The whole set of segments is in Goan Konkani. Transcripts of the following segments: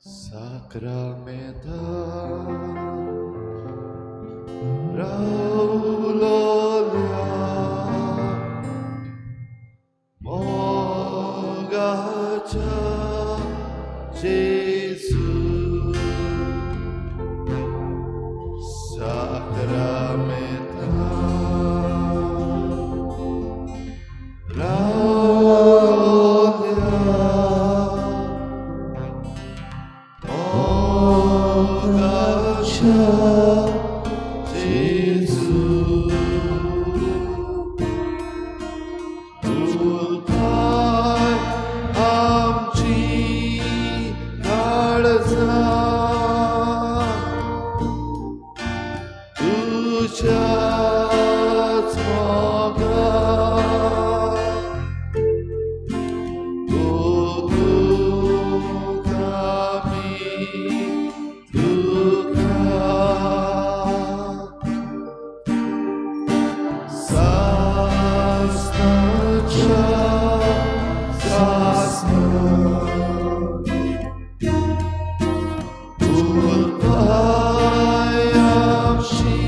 Sacramenta रावलोल्या मोगाच्या जेजू साक्रामेंता रावलोल्या मोगाच्या जेजू तुकाय आमची काळजां तुज्याच मोगान ओतूंक आमी तुका सासणाच्या सासणा तुकाय आमची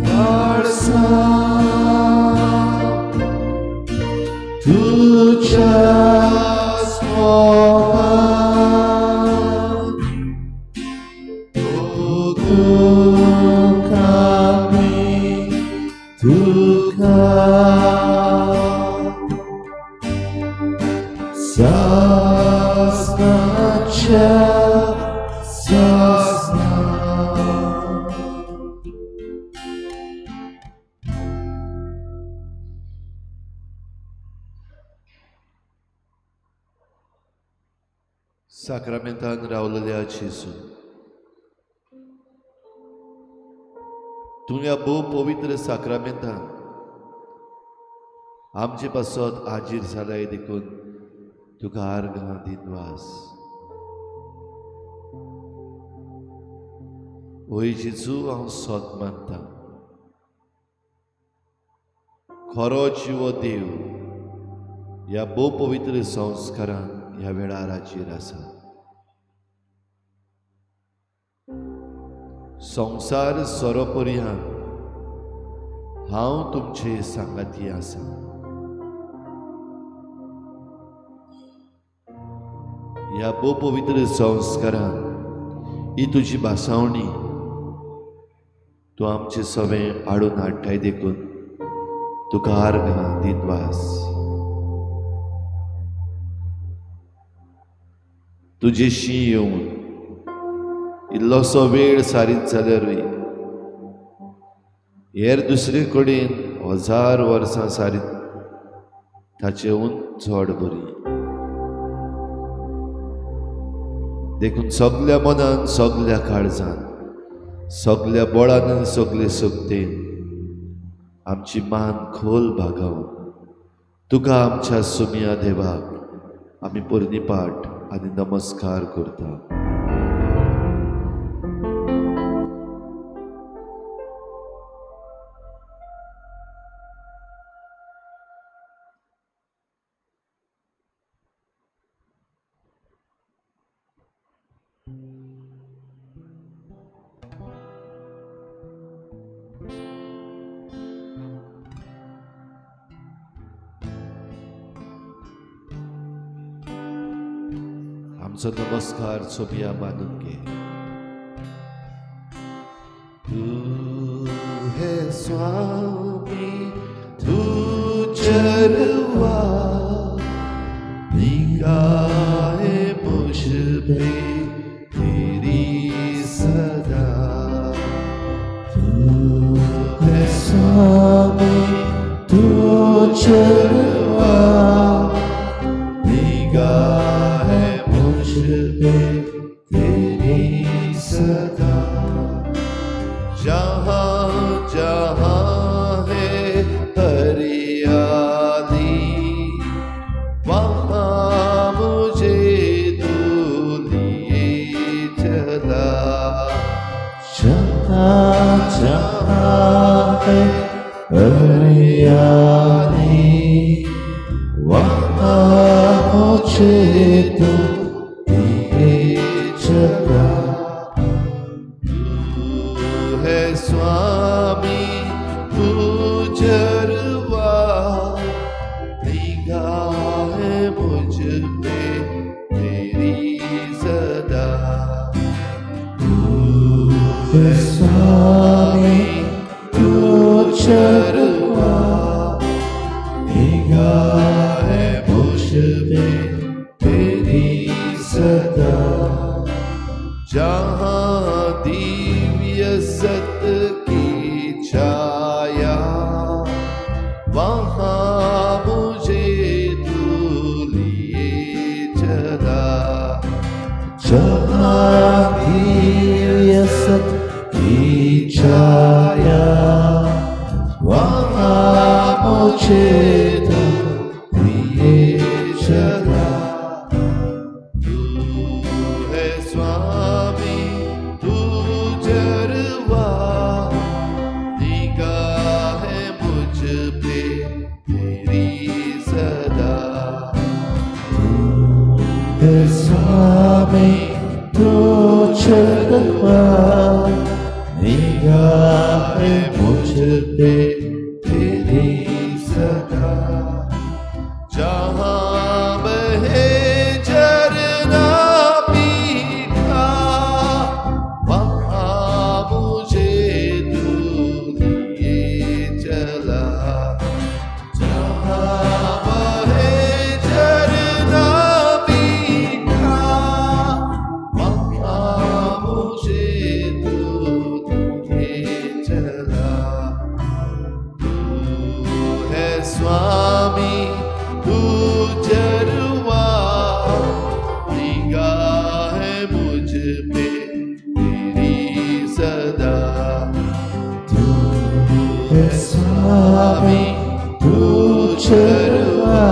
काळजां तुज्याच मोगान ओतूंक आमी तुका सासणाच्या सासणा. साक्रामेंतान रावलेल्या जेजू तूं ह्या भोव पवित्र साक्रामेंतान आमचे पासत हाजीर जालाय देखून तुका आर्गां दिनवास. ओय जेजू, हांव सोद मानता खरो जिवो देव ह्या भोव पवित्र संस्कारान ह्या वेळार हाजीर आसा. संवसार सोरोपर्यान हांव तुमचे सांगाती आसा. ह्या भोव पवित्र संस्कारान ही तुजी भासावणी तूं आमचे सवें हाडून हाडटाय देखून तुका आर्गां दिनवास. तुजेशी येवन इल्लोसो वेळ सारीत जाल्यारूय हेर दुसरे कडेन 1000 वर्सां सारीत ताचेहून चड बरी. देखून सगल्या मनान, सगल्या काळजान, सगल्या बळान आनी सगले शक्तीन आमची मान खोल भागावन तुका आमच्या सुमिया देवाक आमी पुर्णीपाठ आनी नमस्कार करता. आमचो नमस्कार सोबिया मानून घे. तू है स्वामी, तू चरवा, निगाहें मुझ पे तेरी सदा. तू है स्वामी, तू चरवा, निगाहें मुझ पे तेरी सदा. जहाँ जहाँ है हरियाली वहाँ मुझे तू लिए चला. जहाँ जहाँ है हरियाली वहाँ मुझे तू लिए तेरी सदा। जहाँ दिव्य सत की छाया, वहाँ मुझे तू लिए चला। जहाँ दिव्य सत की छाया, वहाँ मुझे तू लिए चला। तू है स्वामी तू चरवा, निगाह है मुझ पे तेरी सदा। तू है स्वामी तू चरवा, निगाह है मुझ पे तेरी सदा। जहाँ बहे झरना मीठा, वहाँ मुझे तू लिए चला। जहाँ बहे झरना मीठा, वहाँ मुझे तू लिए चला। तू है स्वामी तू चरवा, निगाह है मुझ पे तेरी सदा। तू है स्वामी तू चरवा,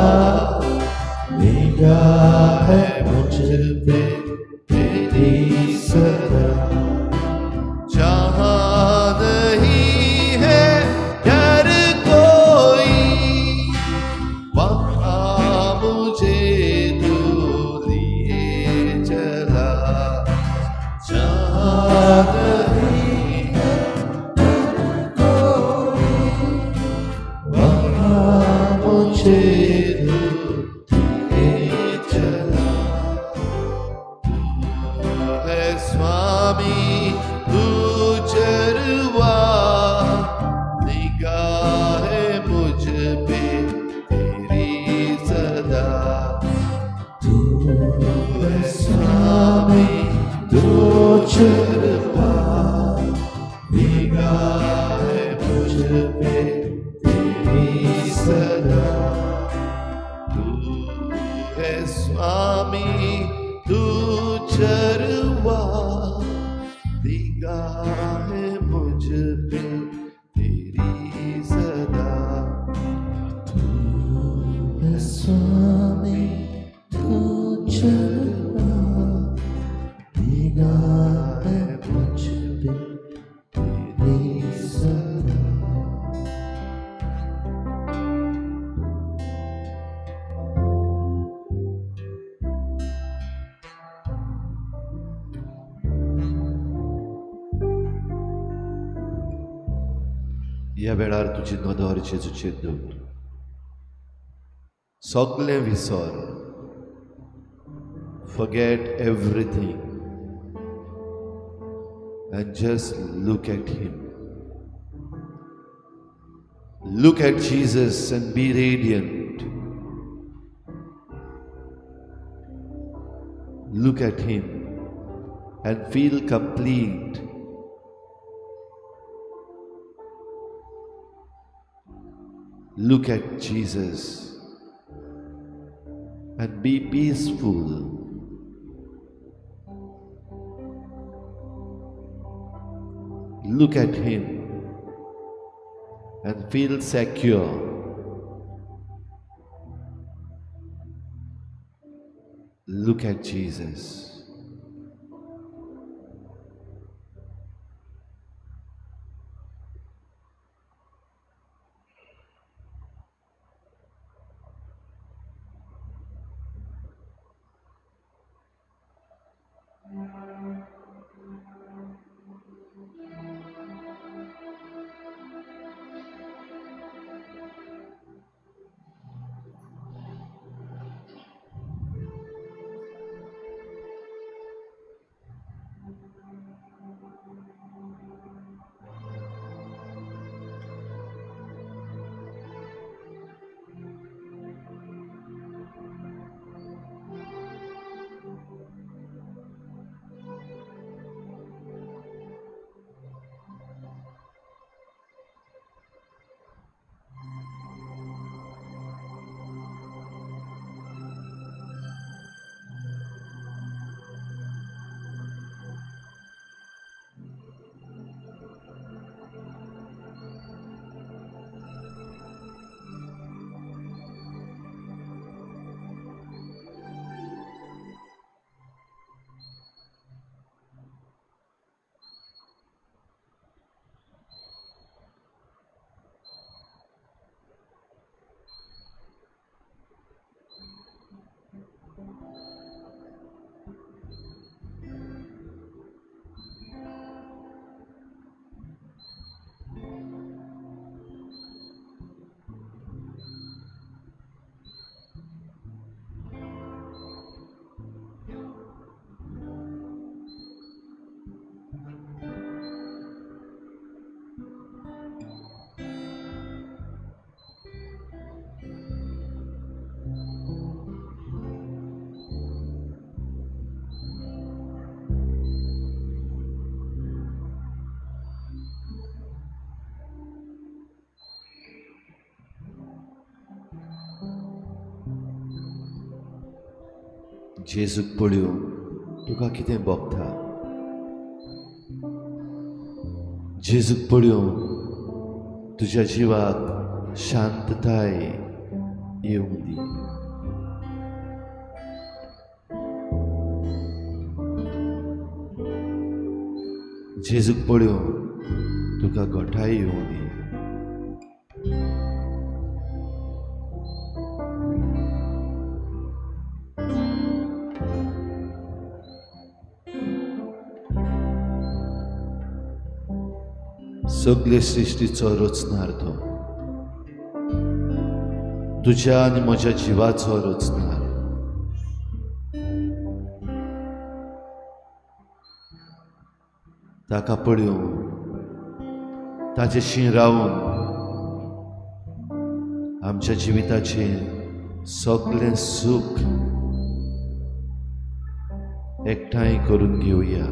निगाह है मुझ पे तेरी सदा। जहाँ नहीं है डर कोई, वहाँ मुझे तू लिए चला। जहाँ नहीं है कोई, वहाँ मुझे तू लिए चला। तू है स्वामी तू चरवा, निगाह है मुझ पे तेरी सदा। तू है स्वामी तू चरवा, निगाह है मुझ पे तेरी सदा। तू है स्वामी तू चरवा, निगाह है मुझ पे तेरी सदा। तू है स्वामी तू चरवा, निगाह है मुझ पे तेरी सदा। ह्या वेळार तुजी नदर जेजूचेर दवर, सगळें विसर, forget everything and just look at him. Look at Jesus and be radiant. Look at him and feel complete. Look at Jesus and be peaceful. Look at him and feel secure. Look at Jesus. जेजूक पळोवन तुका कितें भोगता? जेजूक पळोवन तुज्या जिवाक शांतताय येवंक दी. जेजूक पळोवन तुका गोठाय येवंक दी. सगळे सृश्टीचो रचणार तो, तुज्या आनी म्हज्या जिवाचो रचणार. ताका पळोवन, ताजेशी रावन आमच्या जिविताचें सगळें सूख एकठांय करून घेवया.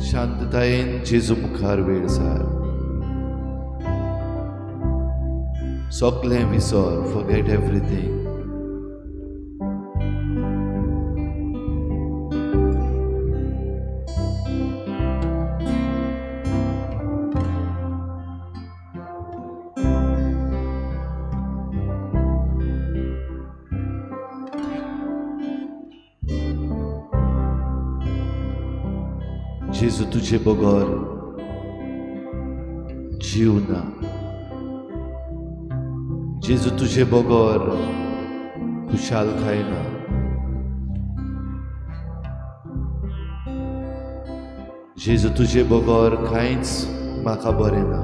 शांततायेन जेजू मुखार वेळ सार, सगळें विसर, फॉरगेट एवरीथींग. जेजू तुझे बगर जीव ना, जेजू तुझे बगर खुशालकाय ना. जेजू तुझे बगर कांयच म्हाका बरें ना.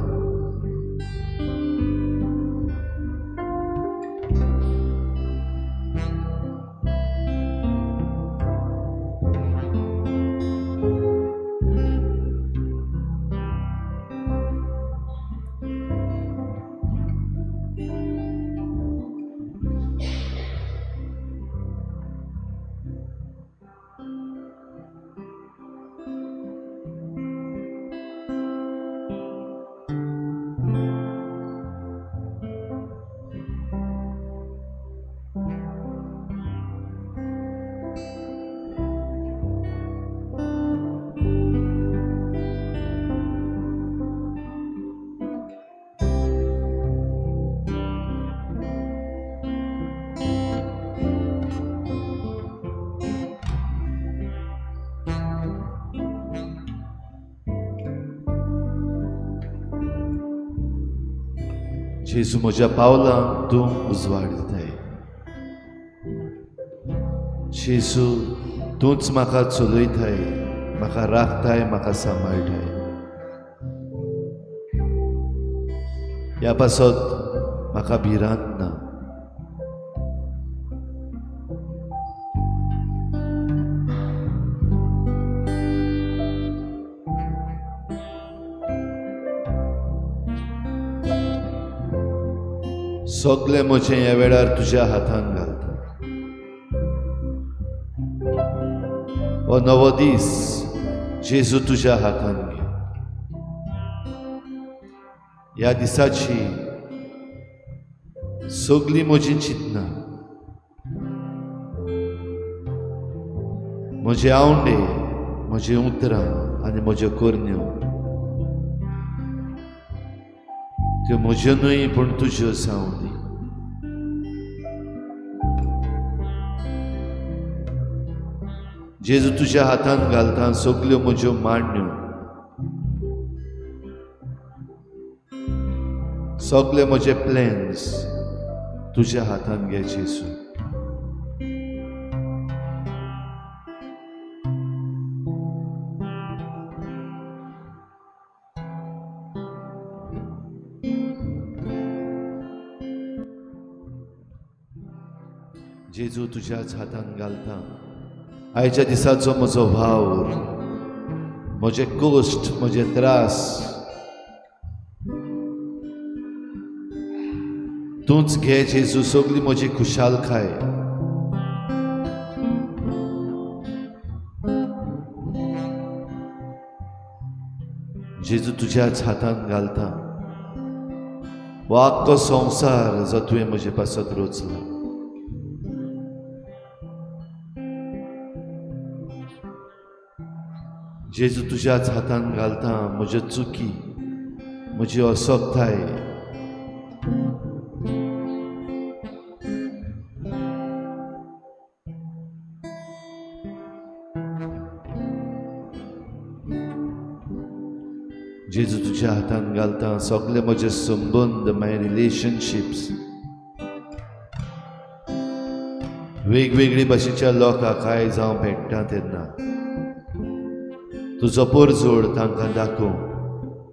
जेजू म्हज्या पावलांक तूं उजवाड दिताय. जेजू तूंच म्हाका चलयताय, म्हाका राखताय, म्हाका सांबाळटाय. ह्या पासत म्हाका भिरांत ना. सगळें म्हजें ह्या वेळार तुज्या हातान घालता. हो नवो दीस जेजू तुज्या हातान घे. ह्या दिसाची सगळीं म्हजी चिंतनां, म्हजे आवंडे, म्हजी उतरां आनी म्हज्यो करण्यो त्यो म्हज्यो न्हय पूण तुज्यो जावं दी. जेजू तुज्या हातान घालता सगल्यो म्हज्यो मांडण्यो, सगळे म्हजे प्लॅन्स तुज्या हातान घे जेजू. जेजू तुज्याच हातान घालता आयच्या दिसाचो म्हजो वावर, म्हजे कश्ट, म्हजे त्रास तूंच घे जेजू. सगळी म्हजी खुशालकाय जेजू तुज्याच हातान घालता. हो आख्खो संवसार जो तुवें म्हजे पासत रचला, जेजू तुज्याच हातान घालता म्हज्यो चुकी, म्हजी असक्ताय, जेजू तुज्या हातान घालता सगळे म्हजे संबंद, my relationships, वेगवेगळे भाशेच्या लोकांक आयज हांव भेट्टा तेन्ना तुजो परजोड तांकां दाखोवंक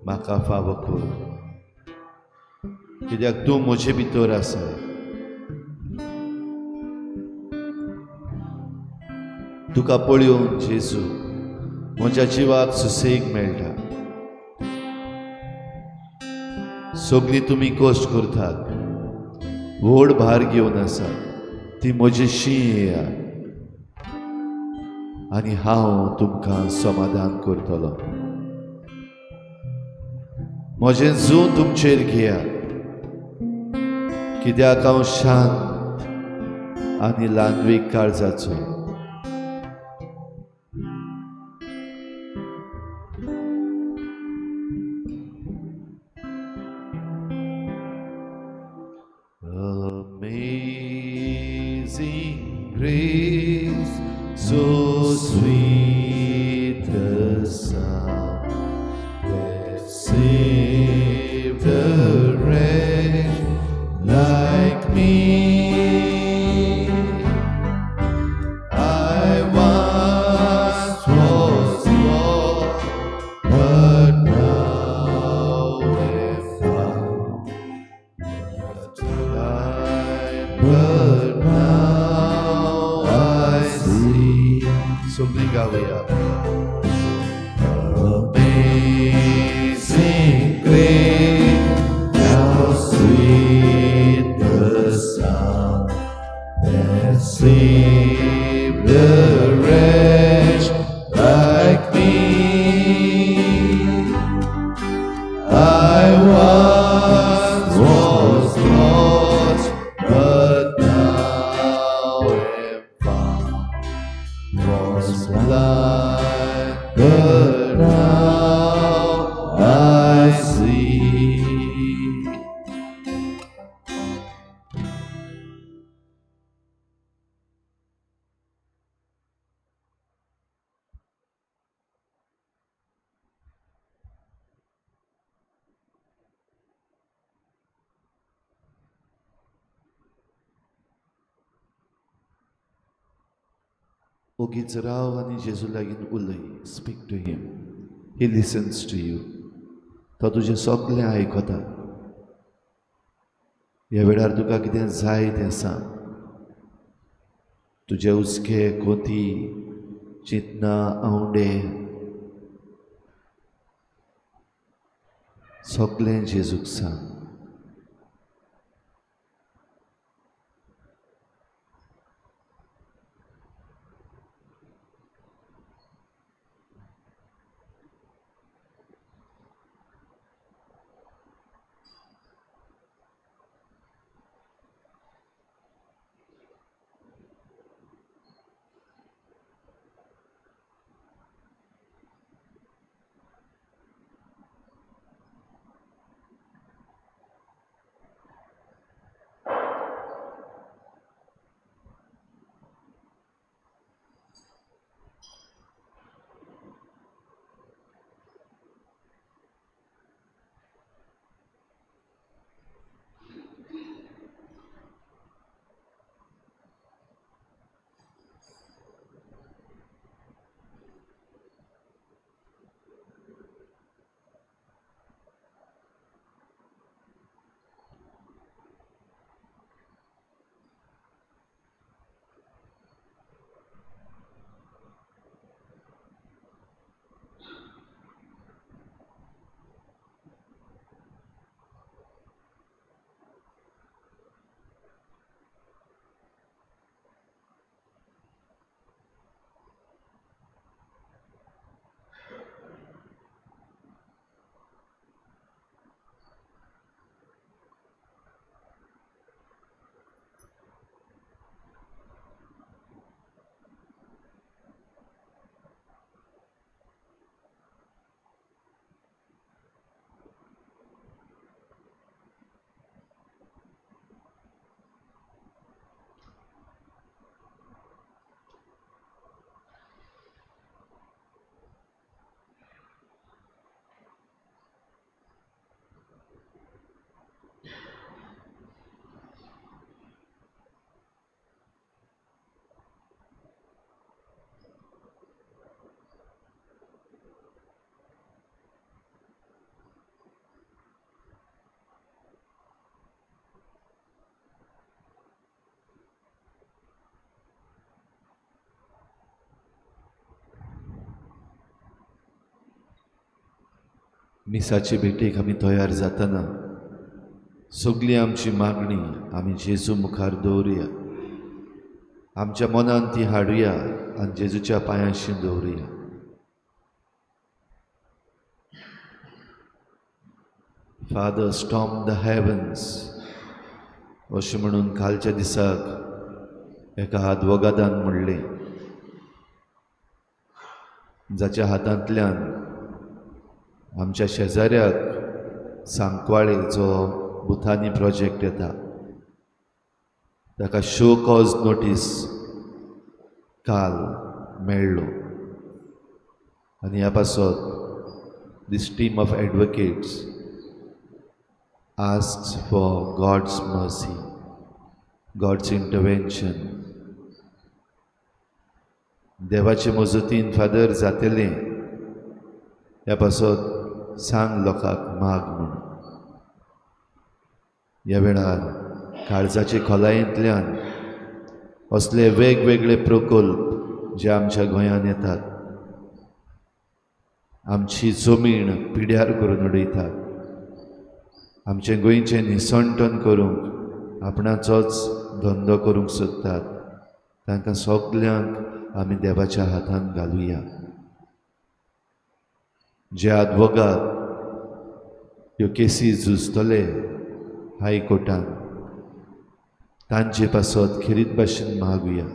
म्हाका फावो कर, कित्याक तूं म्हजे भितर आसा. तुका पळोवन जेजू म्हज्या जिवाक सुसेग मेळटा. सगळीं तुमी कश्ट करतात, व्हड भार घेवन आसात, ती म्हजी शी येयात आनी हांव तुमकां समाधान करतलो. म्हजें जूं तुमचेर घेयात, कित्याक हांव शांत आनी ल्हानवीक काळजाचो. Amazing grace, so sweet the sound that saved a wretch like me. I once was lost, but now am found. But now I see. So bring our way up. Amazing grace, how sweet the sound that saved a wretch like me. I once was lost, but now am found. Was blind, but now I see. ओगीच राव आनी जेजू लागीं उलय. Speak to him, he listens to you. तो तुजें सगळें आयकता. ह्या वेळार तुका कितें जाय तें सांग. तुजे हुस्के, कोती, चिंतना, आंवडे सगळें जेजूक सांग. मिसाचे भेटेक आमी तयार जातना सगळी आमची मागणी आमी जेजू मुखार दवरुया. आमच्या मनान ती हाडुया आनी जेजूच्या पांयांशी दवरुया. फादर स्टॉर्म the heavens अशें म्हणून कालच्या दिसाक एका आदवोगादान म्हणलें, जाच्या हातांतल्यान आमच्या शेजाऱ्याक सांकवाळे जो बुथानी प्रोजेक्ट येता ताका शो कॉज नोटीस काल मेळ्ळो आनी ह्या पासत this team of advocates asks for God's mercy, God's intervention. देवाचे मजतीन फादर जातलें ह्या पासत सांग लोकांक माग म्हूण. ह्या वेळार काळजाचे खोलायेंतल्यान असले वेगवेगळे प्रकल्प जे आमच्या गोंयांत येतात, आमची जमीन पिड्यार करून उडयतात, आमचें गोंयचें निसणटन करूंक आपणाचोच धंदो करूंक सोदतात, तांकां सगल्यांक आमी देवाच्या हातान घालुया. जे आदवोगाद ह्यो केसी झुजतले हायकोर्टान तांचे पासत खेरीत भाशेन मागुया.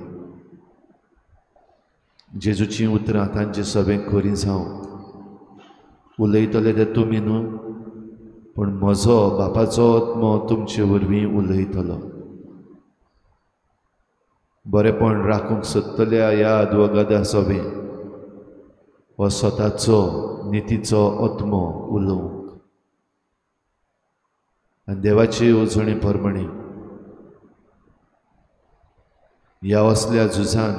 जेजूचीं उतरां तांचे सगळें खरीं जावं. उलयतले ते तुमी न्हू, पूण म्हजो बापाचो आत्मो तुमचे वरवीं उलयतलो. बरेपण राखूंक सोदतल्या ह्या आदवोगादा सोबें हो स्वताचो नितीचो आत्मो उलोवंक आनी देवाची येवजणे प्रमाणे ह्या असल्या झुजान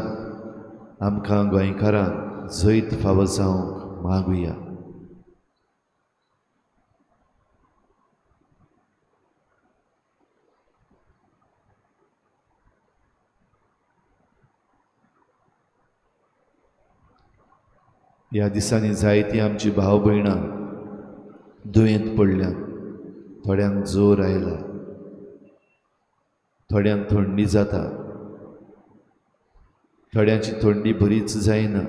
आमकां गोंयकारांक जैत फावो जावंक मागुया. ह्या दिसांनी जायतीं आमची भाव भयणां दुयेंत पडल्यात, थोड्यांक जोर आयला, थोड्यांक थंडी जाता, थोड्यांची थंडी बरीच जायना.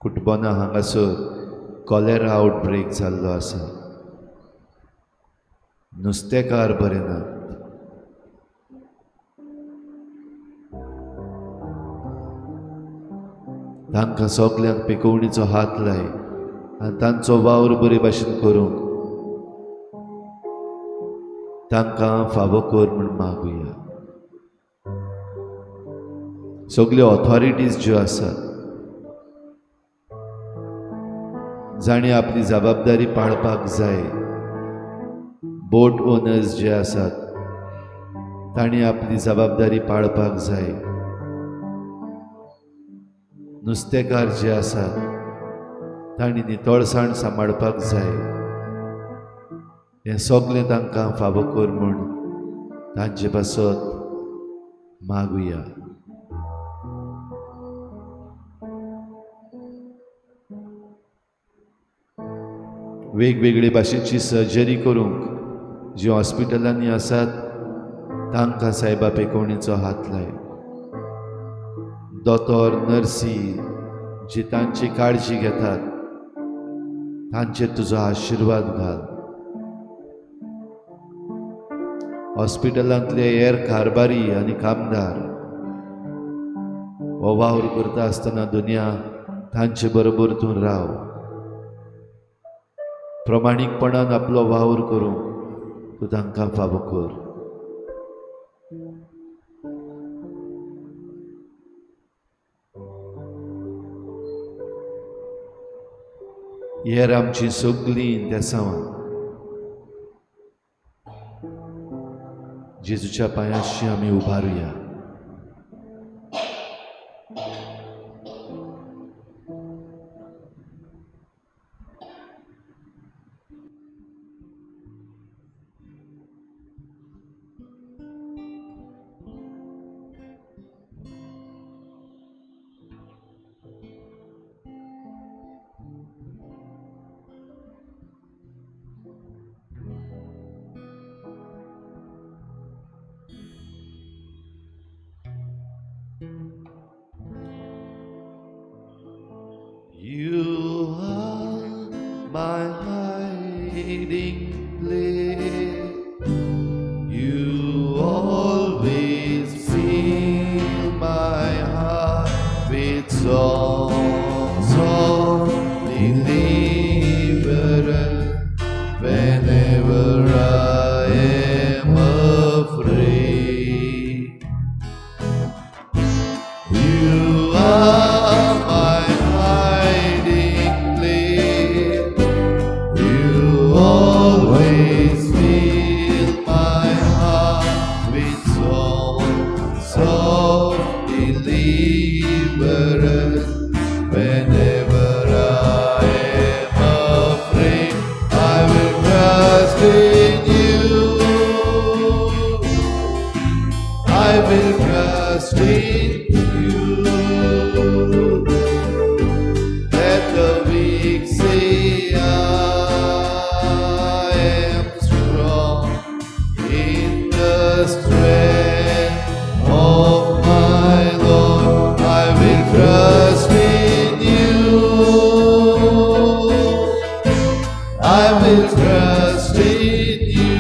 कुटबना हांगासर कॉलेरा आउटब्रेक जाल्लो आसा, नुस्तेकार बरे ना. तांकां सगल्यांक पेकोवणीचो हात लाय आनी तांचो वावर बरे भाशेन करूंक तांकां फावो कर म्हूण मागुया. सगल्यो ऑथॉरिटीज ज्यो आसात जांणी आपली जबाबदारी पाळपाक जाय, बोट ओनर्स जे आसात तांणी आपली जबाबदारी पाळपाक जाय, नुस्तेकार जे आसात तांणी नितळसाण सांबाळपाक जाय. हें सगलें तांकां फावो कर म्हूण तांचे पासत मागुया. वेगवेगळे भाशेची सर्जरी करूंक जी हॉस्पिटलांनी आसात तांकां सायबा पेकोवणीचो हात लाय. दोतोर नर्सी जी तांची काळजी घेतात तांचेर तुजो आशिर्वाद घाल. हॉस्पिटलांतले हेर कारभारी आनी कामदार हो वावर करता आसतना दुनिया तांचे बरोबर तूं राव. प्रमाणीकपणान आपलो वावर करूंक तूं तांकां फावो कर. हेर आमची सगळीं देसांवां जेजूच्या पांयाशी आमी उबारुया. You are my hiding place. You always fill my heart with songs of deliverance whenever I am afraid. You are my hiding place. You always fill my heart with songs of deliverance. Whenever I am afraid, I will trust in you. I will trust in you. Let the weak say, I am strong in the strength of my Lord. I will trust in you. I will trust in you.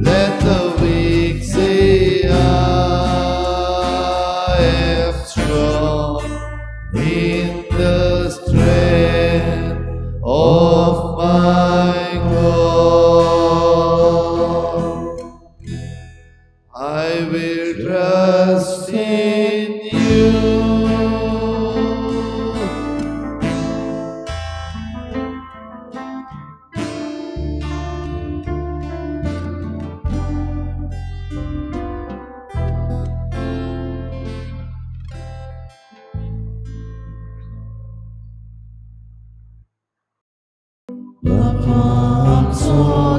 Let the weak say, I am strong in the strength of my God. I will trust in you. बापाचो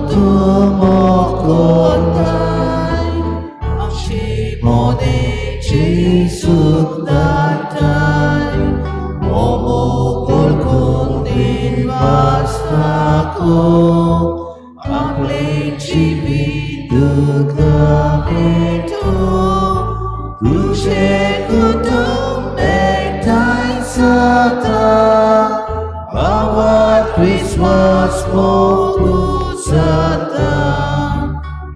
तूं मोगोताय आमची मोनेची सुखदाताय मोगोळ निवास ताको आपले जिवीत भेटो तुझे कुटुंब एकठांय जाता बाबा क्रिस्मस मोगू जाता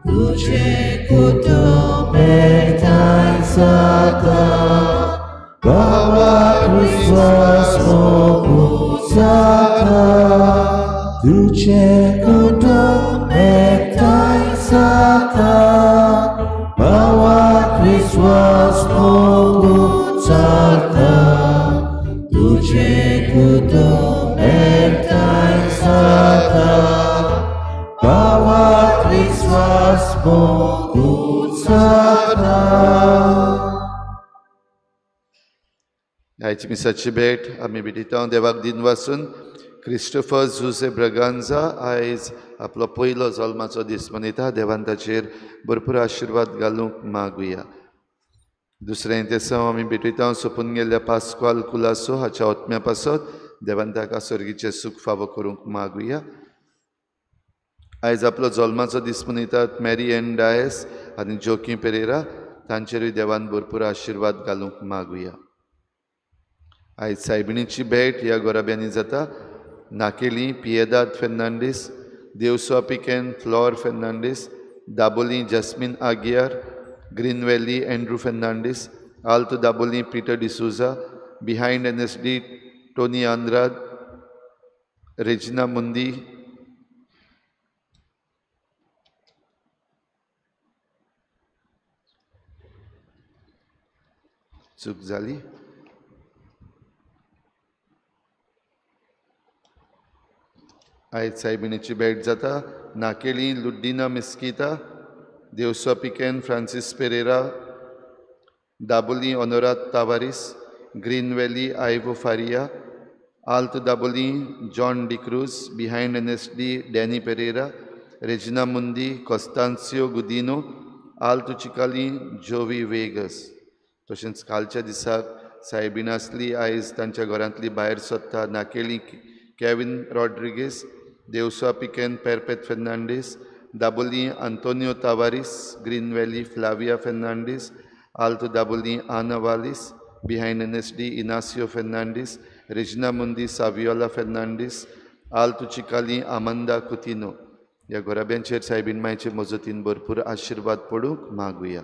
तुझे कुटुंब एकठांय जाता बाबा क्रिस्मस मोगू जाता तुझे कुटुंब एकठांय जाता बाबा क्रिस्मस मोगू जाता तुझे कुटुंब एकठांय जाता बाबा क्रिस्मस मोगू जाता. आयची मिसाची भेट आमी भेटयता देवाक दिन वासून क्रिस्टोफर जुसे ब्रगांजा आयज आपलो पयलो जल्माचो दीस मनयता. देवान ताचेर भरपूर आशिर्वाद घालूंक मागुया. दुसरें तेसांव आमी भेटयता सोंपून गेल्ल्या पास्क्वाल कुलासो हाच्या आत्म्या पासत देवान ताका सर्गीचें सूख फावो करूंक मागुया. आयज आपलो जल्माचो दीस मनयतात मॅरी एन डायस आनी जोकी पेरेरा तांचेरूय देवान भरपूर आशिर्वाद घालूंक मागुया. आयज सायबिणीची भेट ह्या गोराब्यांनी जाता. नाकेली Piedade Fernandes, Devswa Pican Flor Fernandes, Dabolim Jasmine Aguiar, Green Valley Andrew Fernandes, Alto Dabolim Peter D'Souza, behind N S D Tony Andrade, Regina Mundi, चूक जाली. आयज सायबिणीची भेट जाता. नाकेली Ludina Mesquita, Devswa Pican Francis Pereira, Dabolim Honorat Tavares, Green Valley Ivo Faria, Alto Dabolim John D'Cruz, behind N S D Danny Pereira, Regina Mundi Constancio Gudino, Alto Chicalim Jovi Vegas. तशेंच कालच्या दिसाक सायबीण आसली आयज तांच्या घरांतली भायर सोदता. नाकेली Kevin Rodrigues, Devswa Pican Perpet Fernandes, Dabolim Antonio Tavares, Green Valley Flavia Fernandes, Alto Dabolim Ana Valles, behind N S D Inacio Fernandes, Regina Mundi Saviola Fernandes, Alto Chicalim Amanda Coutinho. ह्या घराब्यांचेर सायबीण मायचे मजतीन भरपूर आशिर्वाद पडूंक मागुया.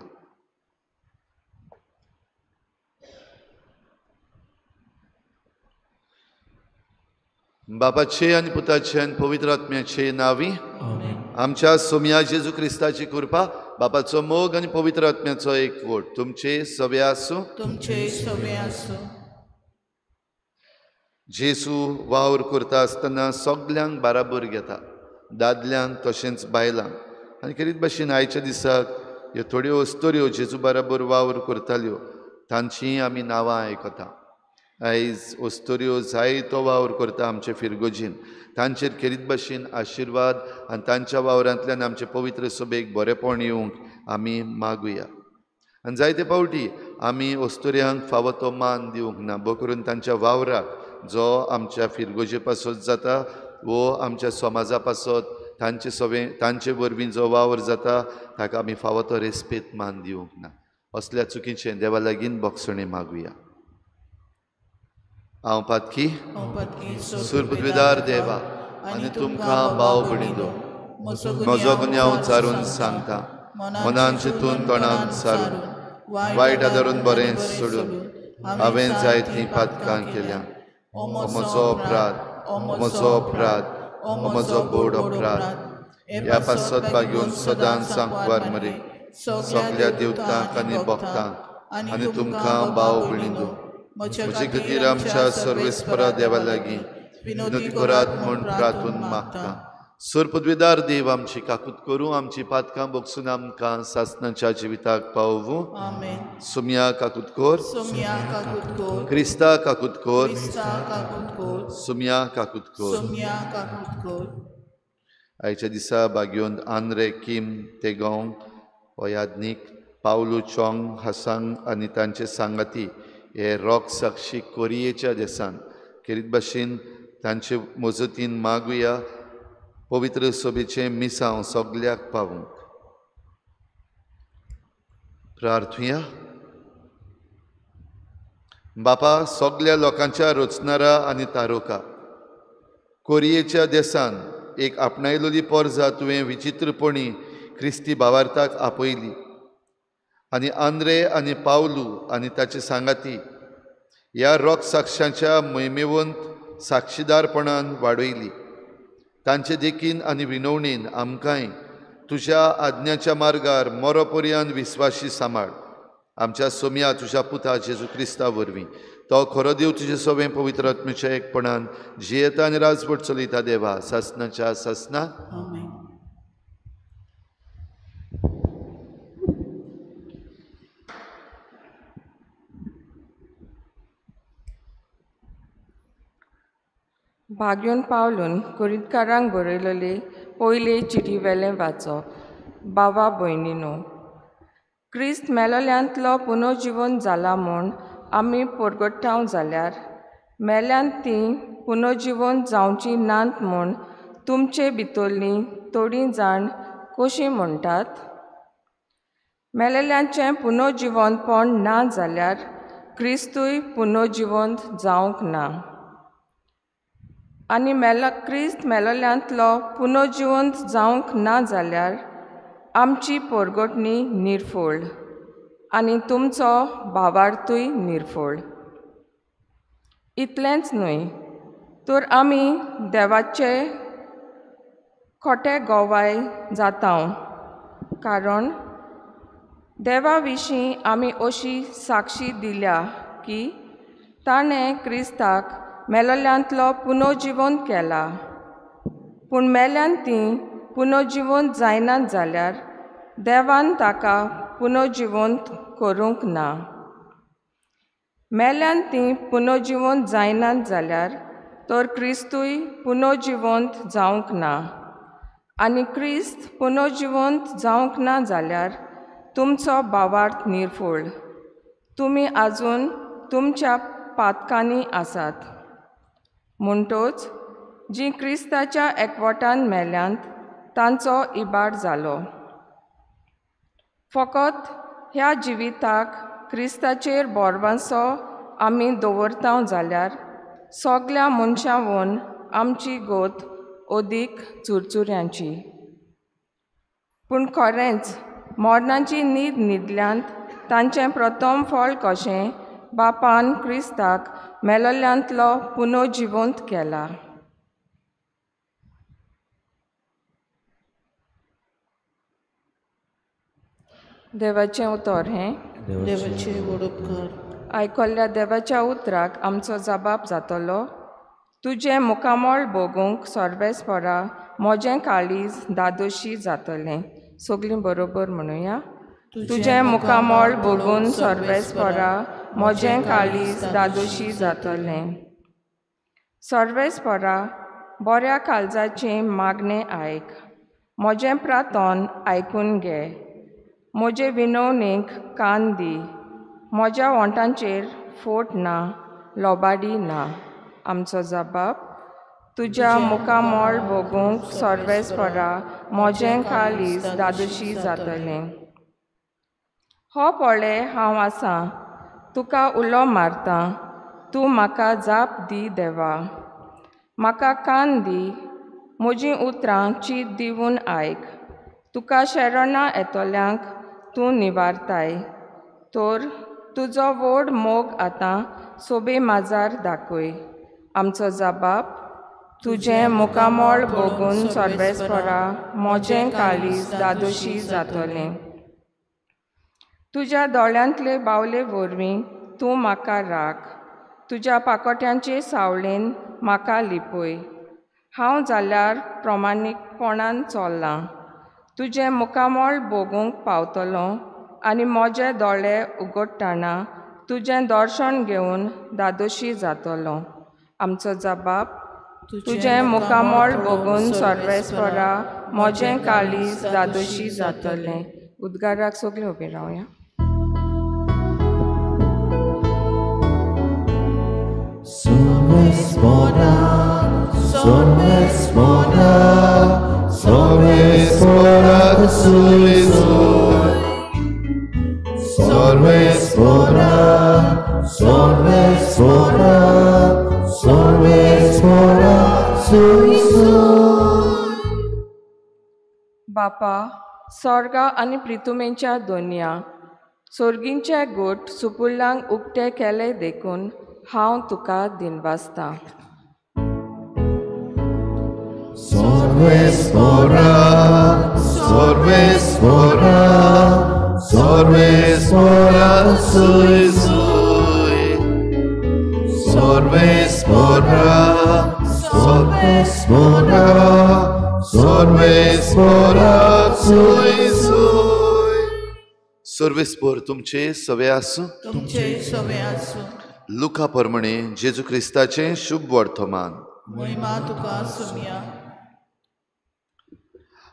बापाचे आनी पुताचे आनी पवित्र आत्म्याचे नांवी आमच्या सोम्या जेजू क्रिस्ताची कृपा, बापाचो मोग आनी पवित्र आत्म्याचो एकवट तुमचे सवे आसूं. तुमचे सवे आसूं. जेजू वावर करता आसतना सगल्यांक बाराबर घेता, दादल्यांक तशेंच बायलांक. आनी खेरीत भाशेन आयच्या दिसाक ह्यो थोड्यो अस्तोऱ्यो जेजू बाराबर वावर करताल्यो तांचीं आमी नांवां आयकता. आयज अस्तोऱ्यो जायतो वावर करता आमचे फिरगोजीन, तांचेर खेरीत भाशेन आशिर्वाद आनी तांच्या वावरांतल्यान आमचे पवित्र सभेक बरेपण येवंक आमी मागुया. आनी जायते फावटी आमी अस्तोऱ्यांक फावो तो मान दिवंक ना, बो करून तांच्या वावराक जो आमच्या फिरगोजे पासत जाता वो आमच्या समाजा पासत तांचे सवे तांचे वरवीं जो वावर जाता ताका आमी फावो तो रेस्पेद मान दिवंक ना. असल्या चुकीचें देवा लागीं बोगसणें मागुया. हांव पातकी सुरबुदविदार देवा आनी तुमकां भाव भयणींनो म्हजो गुन्यांव चारून सांगता, मनान चिंतून तोंडान सारून वायट आदारून बरें सोडून हांवें जायतीं पातकां केल्या. म्हजो अपराध, म्हजो अपराध, म्हजो बोड अपराध. ह्या पासत बागेवन सदांच सांकवार मरे सगल्या देवतांक आनी भक्तांक आनी तुमकां भाव भयणींनो म्हजे खातीर आमच्या सर्वेस्परा देवा लागीं विनोदी करात म्हूण प्रार्थून मागता. सोरपदवेदार देव आमची काकूत करूं, आमची पातकां बोगसून आमकां सासणाच्या जिविताक पावोवूं। आमेन। सुम्या काकूत कोर, सुम्या काकूत कोर, क्रिस्ता काकूत कोर, क्रिस्ता काकूत कोर, सुम्या काकूत कोर, सुम्या काकूत कोर। आयच्या दिसा बागयोन आंद्रे किम तेगोंग ओयादनीक पावलू चोंग हसांग आनी तांचे सांगाती हे रॉक साक्षी कोरियेच्या देसान खेरीत भाशेन तांचे मजतीन मागुया पवित्र सभेचें मिसांव सगल्याक पावूंक। प्रार्थुया। बापा, सगल्या लोकांच्या रचणारा आनी तारोका, कोरियेच्या देसान एक आपणायलोली पोरजा तुवें विचित्रपणी क्रिस्ती भावार्थाक आपयली आनी आंद्रे आनी पावलू आनी ताचे सांगाती ह्या रॉक साक्षांच्या मोहिमेवंत साक्षीदारपणान वाडयली। तांचे देखीन आनी विनवणेन आमकांय तुज्या आज्ञाच्या मार्गार मरोपर्यान विस्वाशी सांबाळ। आमच्या सोम्या तुज्या पुता जेजू क्रिस्ता वरवीं तो खरो देव तुजे सवें पवित्र आत्म्याच्या एकपणान जियेता आनी राजवट चलयता देवा सासणाच्या सासना। आमेन। भाग्योन पावलून कोरिंतकारांक बरयलेले पयले चिटी वेलें वाचप। बाबा भयणीनो, क्रिस्त मेलोल्यांतलो पुनर्जिवन जाला म्हूण आमी परगटाव जाल्यार मेल्यांत तीं पुनर्जिवन जावची नात म्हूण तुमचे भितरलीं थोडीं जाण कशीं म्हणटात? मेलेल्यांचें पुनर्जिवंतपण ना जाल्यार क्रिस्तूय पुनर्जिवंत जावंक ना। आनी क्रिस्त मेलोल्यांतलो पुनर्जिवंत जावंक ना जाल्यार आमची परगटणी निर्फळ आनी तुमचो भावार्थूय निर्फळ। इतलेंच न्हय तर आमी देवाचे खोटे गोवाय जाता, कारण देवा विशीं आमी अशी साक्षी दिल्या की ताणें क्रिस्ताक मेलोल्यांतलो पुनर्जिवंत केला। पूण मेल्यान तीं पुनर्जिवंत जायनात जाल्यार देवान ताका पुनर्जिवंत करूंक ना। मेल्यान तीं पुनर्जिवंत जायनात जाल्यार तर क्रिस्तूय पुनर्जिवंत जावंक ना। आनी क्रिस्त पुनर्जिवंत जावंक ना जाल्यार तुमचो भावार्थ निर्फळ, तुमी आजून तुमच्या पातकांनी आसात। म्हणटोच जीं क्रिस्ताच्या एकवटान मेल्यांत तांचो इबाड जालो। फकत ह्या जिविताक क्रिस्ताचेर बोरवांसो आमी दवरता जाल्यार सगल्या मनशां वोन आमची गोत अदीक चुरचुऱ्यांची। पूण खरेंच मरणाची न्हीद न्हिदल्यांत तांचें प्रथम फळ कशें बापान क्रिस्ताक मेलोल्यांतलो पुनर्जिवंत केला। देवाचें उतर हें। देवाचे व्हड उपकार। आयकल्ल्या देवाच्या उतराक आमचो जबाब जातलो। तुजें मुखामळ भोगूंक सर्वेस्परा म्हजें काळीज दादोशी जातलें। सगळीं बरोबर म्हणुया। तुजें मुखामळ भोगून सर्वेस्परा म्हजें काळीज दादोशी जातलें। सर्वेस्परा बऱ्या काळजाचें मागणें आयक, म्हजें प्रार्थन आयकून घे, म्हजे विनवणेक कान दी। म्हज्या ओंठांचेर फोट ना, लोबाडी ना। आमचो जबाब। तुज्या मुखामळ भोगूंक सर्वेस्परा म्हजें काळीज दादोशी जातलें। हो पळय हांव आसां, तुका उलो मारतां, तूं म्हाका जाप दी देवा। म्हाका कान दी, म्हजीं उतरां चीत दिवन आयक। तुका शरणां येतल्यांक तूं निवारताय, तर तुजो व्हड मोग आतां सोबे माजार दाखय। आमचो जबाब। तुजें मुखामळ भोगून सर्वेस्परा म्हजें काळीज दादोशी जातलें। तुज्या दोळ्यांतले बावले वरवीं तूं म्हाका राख, तुज्या पाकोट्यांचे सावळेन म्हाका लिपय। हांव जाल्यार प्रमाणीकपणान चल्लां. तुजें मुखामळ भोगूंक पावतलो आनी म्हजे दोळे उगडटना तुजें दर्शन घेवन धादोशी जातलो. आमचो जबाब, तुजें मुखामळ भोगून सर्वेस्परा म्हजें काळीज धादोशी जातलें. उद्गाराक सगळीं उबीं रावया. Sorvespora, sorvespora, sorvespora, sorvespora, sorvespora, sorvespora, बापा, स्वर्गा आनी प्रितुमेच्या दोनया सोर्गींचे गोट सुपुल्लांक उक्ते केले देखून हांव तुका दिनवासतां. Sorvespora, sorvespora, sorvespora, sorvespora, sorvespora, sorvespora, सर्वेस्पोर तुमचे सवे आसूं. तुमचे सवे आसूं. लुका प्रमाणे जेजू क्रिस्ताचें शुभ वर्तमान. महिमा तुका सुमिया.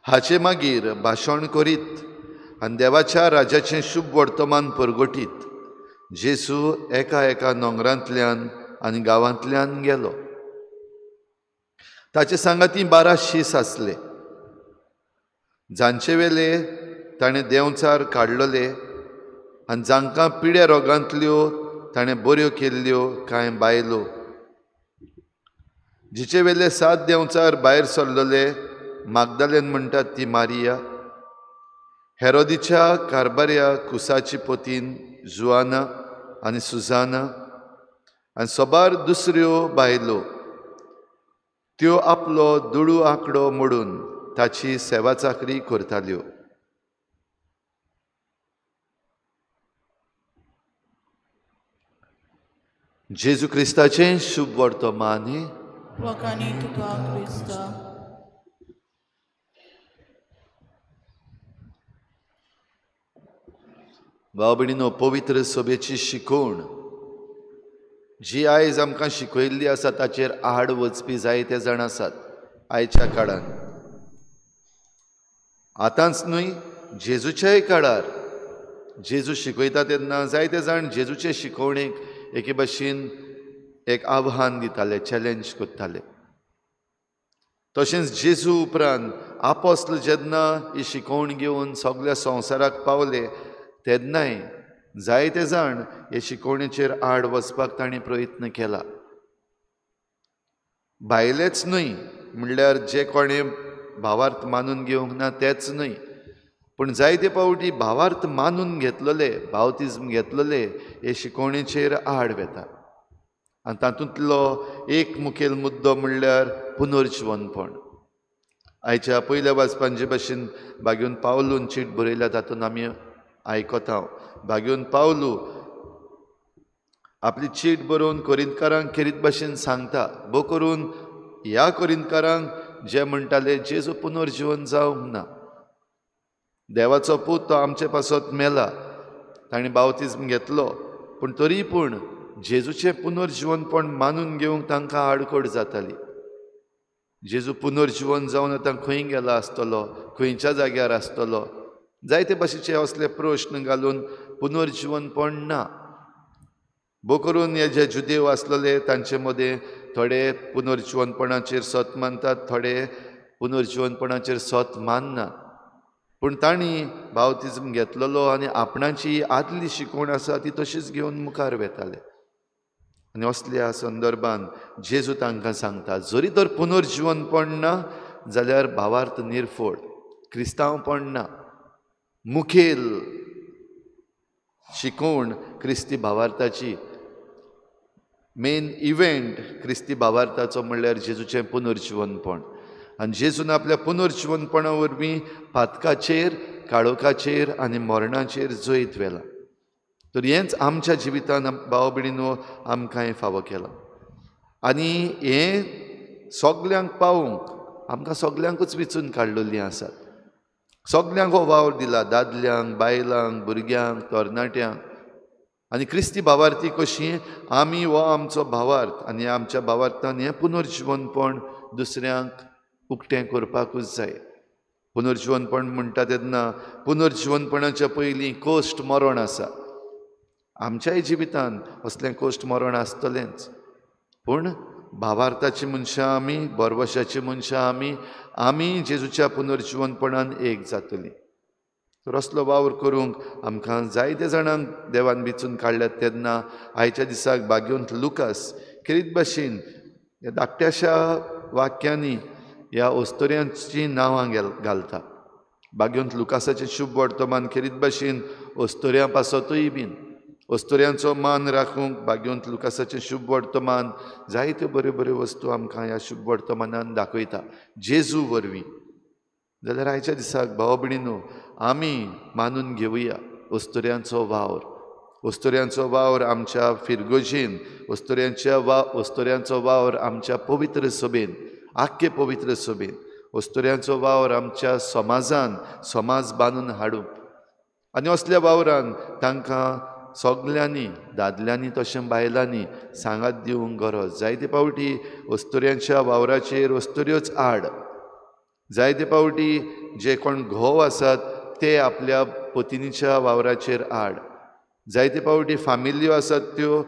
हाचे मागीर भाशण करीत आनी देवाच्या राजाचें शुभ वर्तमान परगटीत जेजू एका एका नोंगरांतल्यान आनी गांवांतल्यान गेलो. ताचे सांगाती 12 शीस आसले, जांचे वेले ताणें देंवचार काडलोले आनी जांकां पिड्या रोगांतल्यो ताणें बऱ्यो केल्ल्यो कांय बायलो, जिचे वेले 7 देंवचार भायर सरलोले मागदालेन म्हणटात ती मारिया, हेरोदीच्या कारबाऱ्या कुसाची पोतीन जुआना आनी सुजाना आनी सोबार दुसऱ्यो बायलो. त्यो आपलो दुडू आंकडो मोडून ताची सेवा चाकरी करताल्यो. जेजू क्रिस्ताचें शुभ वर्तमान. वखाणी तुका क्रिस्ता. भाव भयणीनो, पवित्र सभेची शिकवण जी आयज आमकां शिकयल्ली आसा ताचेर आड वचपी जायते जाण आसात आयच्या काळान. आतांच न्हय, जेजूच्याय काळार जेजू शिकयता तेन्ना जायते जाण जेजूचे शिकवणेक एके भाशेन एक आव्हान दिताले, चॅलेंज करताले. तशेंच जेजू उपरांत आपोस्ल जेन्ना ही शिकवण घेवन सगळ्या संवसाराक पावले तेन्नाय जायते जाण हे शिकवणेचेर आड वचपाक तांणी प्रयत्न केला. भायलेच न्हय, म्हणल्यार जे कोणें भावार्थ मानून घेवंक ना तेच न्हय, पूण जायते पावटी भावार्थ मानून घेतलेले, बावतिज्म घेतलेले हे शिकवणेचेर आड वेता. आनी तातूंतलो एक मुखेल मुद्दो म्हणल्यार पुनर्जिवनपण. आयच्या पयल्या वाचपान जे भाशेन बागेवन पावलून चीट बरयल्या तातूंत आमी आयकता. बागेवन पावलू आपली चीट बरोवन कोरिंतकारांक खेरीत भाशेन सांगता, भो करून ह्या कोरिंतकारांक जे म्हणटाले जेजू पुनर्जिवन जावंक ना, देवाचो पूत तो आमचे पासत मेला, ताणें बावतिज्म घेतलो, पूण तरी पूण जेजूचें पुनर्जिवनपण मानून घेवंक तांकां आडखळ जाताली. जेजू पुनर्जिवन जावन आतां खंय गेला आसतलो, खंयच्या जाग्यार आसतलो, जायते भाशेचे असले प्रश्न घालून पुनर्जिवनपण ना. भो करून हे जे जुदेव आसलेले तांचे मदें थोडे पुनर्जिवनपणाचेर सत मानतात, थोडे पुनर्जिवनपणाचेर सत माननात, पूण तांणी बावतिज्म घेतलेलो आनी आपणाची आदली शिकवण आसा ती तशीच घेवन मुखार वेताले. आनी असल्या संदर्भान जेजू तांकां सांगता, जरी तर पुनर्जिवनपण ना जाल्यार भावार्थ निर्फोड, क्रिस्तांवपण ना. मुखेल शिकवण क्रिस्ती भावार्थाची, मेन इव्हेंट क्रिस्ती भावार्थाचो म्हणल्यार जेजूचें पुनर्जिवनपण. आनी जेजून आपल्या पुनर्जिवनपणा वरवीं पातकाचेर, काळोखाचेर आनी मरणाचेर जैत व्हेलां. तर हेंच आमच्या जिवितान भाव भयणीनो आमकां हें फावो केलां. आनी हें सगल्यांक पावूंक आमकां सगल्यांकूच विचून काडलेलीं आसात. सगल्यांक हो वावर दिला, दादल्यांक, बायलांक, भुरग्यांक, तरणाट्यांक. आनी क्रिस्ती भावार्थी कशी आमी हो आमचो भावार्थ आनी आमच्या भावार्थान हें पुनर्जिवनपण दुसऱ्यांक उक्तें करपाकूच जाय. पुनर्जिवनपण म्हणटा तेन्ना पुनर्जिवनपणाच्या पयलीं कश्ट मरण आसा. आमच्याय जिवितान असलें कश्ट मरण आसतलेंच, पूण भावार्थाची मनशां आमी, भरवशाची मनशां आमी, आमी जेजूच्या पुनर्जिवनपणान एक जातली. तर असलो वावर करूंक आमकां जायते जाणांक देवान विचून काडल्यात. तेन्ना आयच्या दिसाक भाग्यवंत लुकास खेरीत भाशेन ह्या धाकट्याशा वाक्यांनी ह्या अस्तुऱ्यांचीं नांवां घालता. भाग्यवंत लुकासाचें शुभ वर्तमान खेरीत भाशेन अस्तुऱ्यां पासतूय बीन अस्तुऱ्यांचो मान राखूंक भाग्यवंत लुकासाचें शुभ वर्तमान जायत्यो बऱ्यो बऱ्यो वस्तू आमकां ह्या शुभ वर्तमानान दाखयता जेजू वरवीं. जाल्यार आयच्या दिसाक भाव भयणीनो आमी मानून घेवया अस्तुऱ्यांचो वावर. अस्तुऱ्यांचो वावर आमच्या फिरगोजेन, अस्तुऱ्यांचो वावर आमच्या पवित्र सभेन, आख्खे पवित्र सभेन, अस्तुऱ्यांचो वावर आमच्या समाजान, समाज बांदून हाडूंक. आनी असल्या वावरान तांकां सगल्यांनी, दादल्यांनी तशें बायलांनी सांगात दिवंक गरज. जायते फावटी अस्तुऱ्यांच्या वावराचेर अस्तुऱ्योच आड, जायते फावटी जे कोण घोव आसात ते आपल्या पतिनीच्या वावराचेर आड, जायते फावटी फामिल्यो आसात त्यो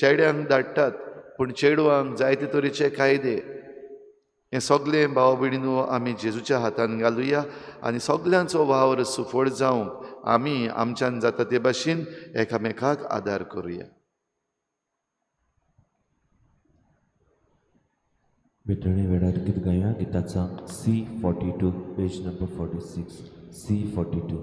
चेड्यांक धाडटात पूण चेडवांक जायते तरेचे कायदे. हें सगळें भाव भयणीनो आमी जेजूच्या हातान घालुया आनी सगल्यांचो वावर सुफळ जावंक आमी आमच्यान जाता ते भाशेन एकामेकाक आदार करुया. भेटणे वेळार गीत गाया. गिताचा C42, page number 46, C42.